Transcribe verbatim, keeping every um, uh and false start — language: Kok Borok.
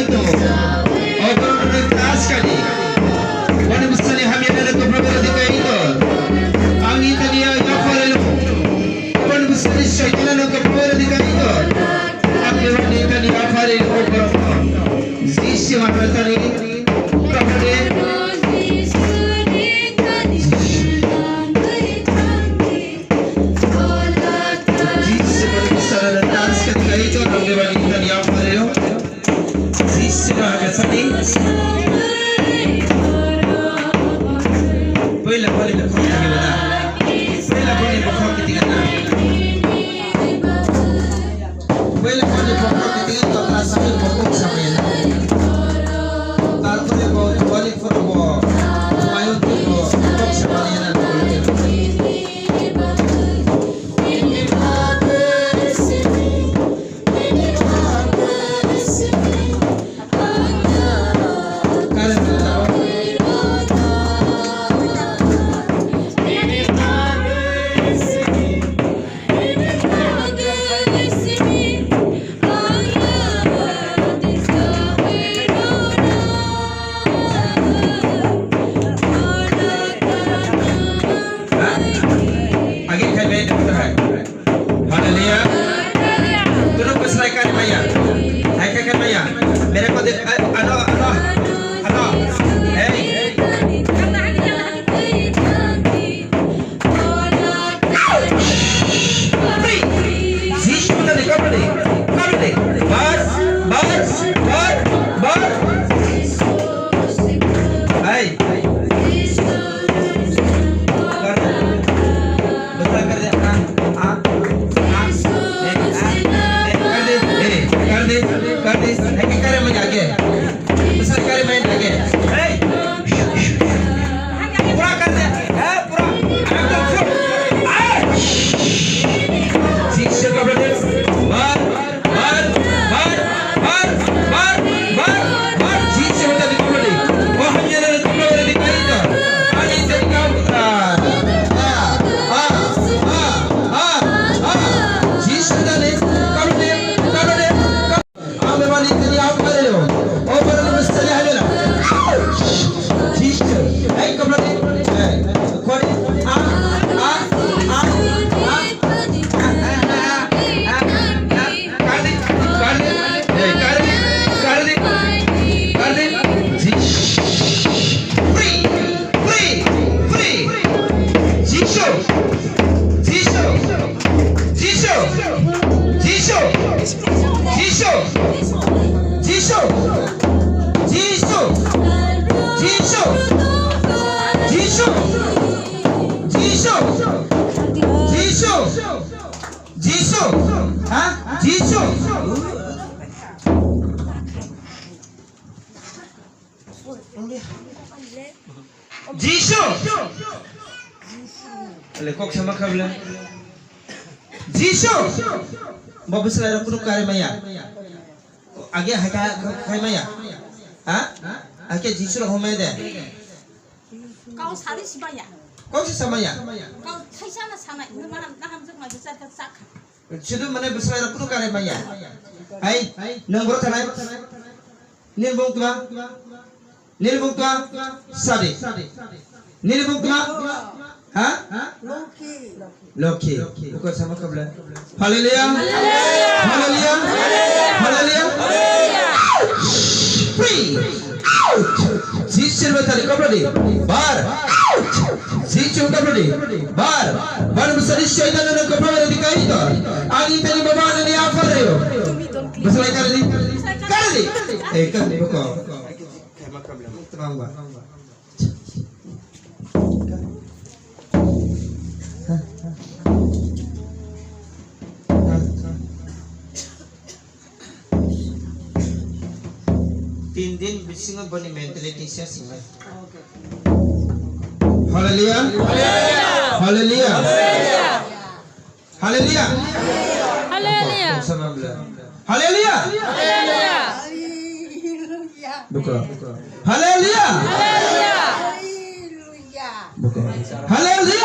Oborok no taskani. Boni bwsani hamya nani kopra bera dikaito. Ang itani ya yafarelo. Boni bwsani shaitana no kopra bera dikaito. Ang boni itani yafarelo oborok no. Jisi matani. Kapade. Jisi boni bwsani taskani kaito. Ang boni itani yafarelo. Sisira hake sani. Puila boni bukhuk tigi bana. Puila boni bukhuk tigi bana. Puila boni bukhuk tigi bana, sani bukhuk samaya. Tarpore bo boni photo bo. Mayung bo bukhuk samaya na. Agi khai bai, doktor hai. Hallelujah. Tunu bwsai kari maya. Hai khe kari maya. Mere ko de, ano, ano. Ano. Hey. Free. Jisu mata de, kapra de. Kapra de. Bar, bar, bar, bar. Hey. Kar de. Bwsai kar de. Ah, ah, ah. Eh, ah, eh, kar de. Eh, kar de. Kar de. Eh, kar mai age. Bwsai kar mai age. Hey. Pura kar de. Eh, pura. Ekdom full. Ah. Jisu kapra de. Bar. Bar, bar, bar, bar, bar, bar. Jisu mata di komedi. Oh, hanya dari komedi di kaita. Ani jadi kau. Ah, ah, ah, ah, ah. Jisu mata di komedi, komedi, komedi. Ame mani tadi apa kali lo? Oh, pada ni mesti ada lah. Jisu. Hey, komedi. Hey, komedi. Ah, ah, ah, ah. Free, free, free. Jisu, Jisu, Jisu, Jisu, Jisu, Jisu, Jisu, Jisu, Jisu, Jisu, Jisu, Jisu, ha? Jisu. Jisu. Le kok sama khabla. Jisu. Bo bwswlai rok kunu kare maya. Age hai ka khai maya. Ha? Ake Jisu rok homai de. Kau sari sibaya. Kau si samaya. Kau thaisa na sanai, nang maham, naham jok ma bichar ka sakha. Sudu mane bwswlai rok kunu kare maya. Hai, nang bro thanai. Nil bung twa. Nil bung twa. Sadi. Nil bung twa. Ha? Lokhi. Lokhi. Buka sama kabla. Hallelujah. Hallelujah. Hallelujah. Hallelujah. Free. Out. Jisu batali kabla di. Bar. Out. Jisu kabla di. Bar. Bar besar Satan na kabla di kai to. Ani tani baba ani apa reo. Besar kali di. Kali di. Eh, kali buka. Khema kabla. Tenang ba. Tin din bisingo boni mentality se singa. Hallelujah. Hallelujah. Hallelujah. Hallelujah. Hallelujah. Buka. Hallelujah. Buka. Hallelujah.